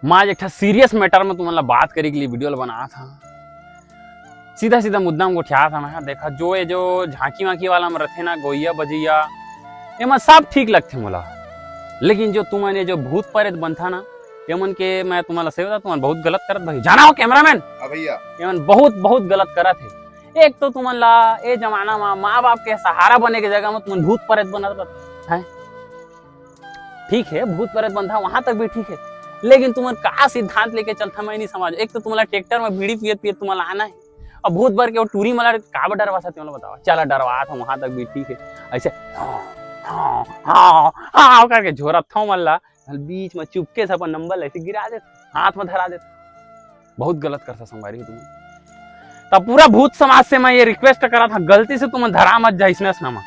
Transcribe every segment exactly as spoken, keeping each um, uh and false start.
मैं आज एक ठा serious matter में तुमन ला बात करे के लिए video ला बनात हंव। सीधा सीधा मुद्दा में गोठियात हंव मैं। देखा, जो ये जो झांकी वांकी वाला में रथे ना, गोइया बजैया, ये मन सब ठीक लगथे मोला, लेकिन जो तुमन ये जो भूत प्रेत बनथा ना, ये मन के मैं तुमन ला सही बता, तुमन बहुत गलत करत भाई। जाना हो cameraman, हाँ भैया। ये मन बहुत बहुत गलत करत हे। एक तो तुमन ला ये जमाना में माँ बाप के सहारा बने के जगह में तुमन भूत प्रेत बनत बत है। ठीक है, भूत प्रेत बनथा, वहां तक भी ठीक है, लेकिन तुमन का सिद्धांत लेके चलथा, मैं नहीं समझ। एक तो तुमन ला ट्रैक्टर में बीड़ी पियत पियत तुमन ला आना है, अब भूत बर के वो टूरी मन ला काबर डरवाथा, तुमन ला बतावा। चला, डरवाथा, वहां तक भी ठीक है। ऐसे हाँ, हाँ, हाँ, हाँ करके झोरत था मन ला, बीच में चुपके से अपन नंबर ला ऐसे गिरा देत, हाथ में धरा देत। बहुत गलत करथा संगवारी हो तुमन। तब पूरा भूत समाज से मैं ये request करत हंव, गलती से तुमन धरा मत जा इसने असना में।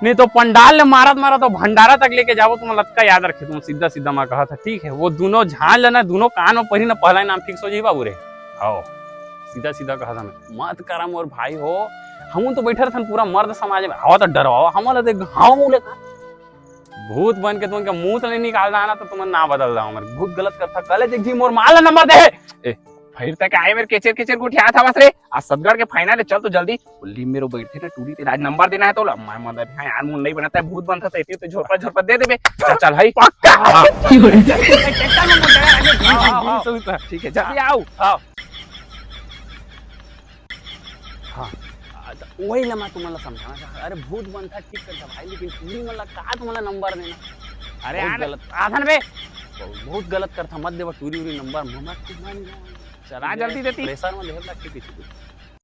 नहीं तो पंडाल ले मारत मारत तो भंडारा तक लेके जाबो, तुमन लतका याद रखे। तुमन सीधा सीधा मैं कहत हंव, ठीक है, वो दोनों झान लेना, दोनों कान में पहली ना, पहला नाम fix हो जाई बाबू रे। आओ, सीधा सीधा कहत हंव मैं, मत करा मोर भाई हो। हम तो बैठे रहथन पूरा मर्द समाज में, आवा तो डरवावा, हमन ला देख घाव मुंह लेखा। भूत बन के तुमन के मुंह ले निकाल दाना तो तुमन ना बदल दा। हमर भूत गलत करथा, कले देख जी मोर माल नंबर दे। ए, फिर तक आए मेरे केचर केचर गोठियात हवस रे। आज सतगढ़ के final है, चल तो जल्दी। बोली मेरो बैठे ना टूरी, तेला आज नंबर देना है तो ला। मैं मदर, हाँ यार, मुंह नहीं बनाता है, भूत बनता तो इतने तो झोरपा झोरपा दे देबे। चल चल भाई। पक्का। हाँ। हाँ, हाँ, हाँ। ठीक है, जल्दी आओ। हाँ। हाँ, आ, त वही ला मैं तुमन ला समझाना चाहत हंव। अरे भूत बनथा ठीक करथा भाई, लेकिन टूरी मन ला का तुमन ला नंबर देना? अरे बहुत यार, गलत। आथन बे। बहुत, बहुत गलत करथा, मत देवा टूरी उरी नंबर, ममा तुमन ला। चला जल्दी देती। Pressure में देहत ला ठीक है, ठीक है।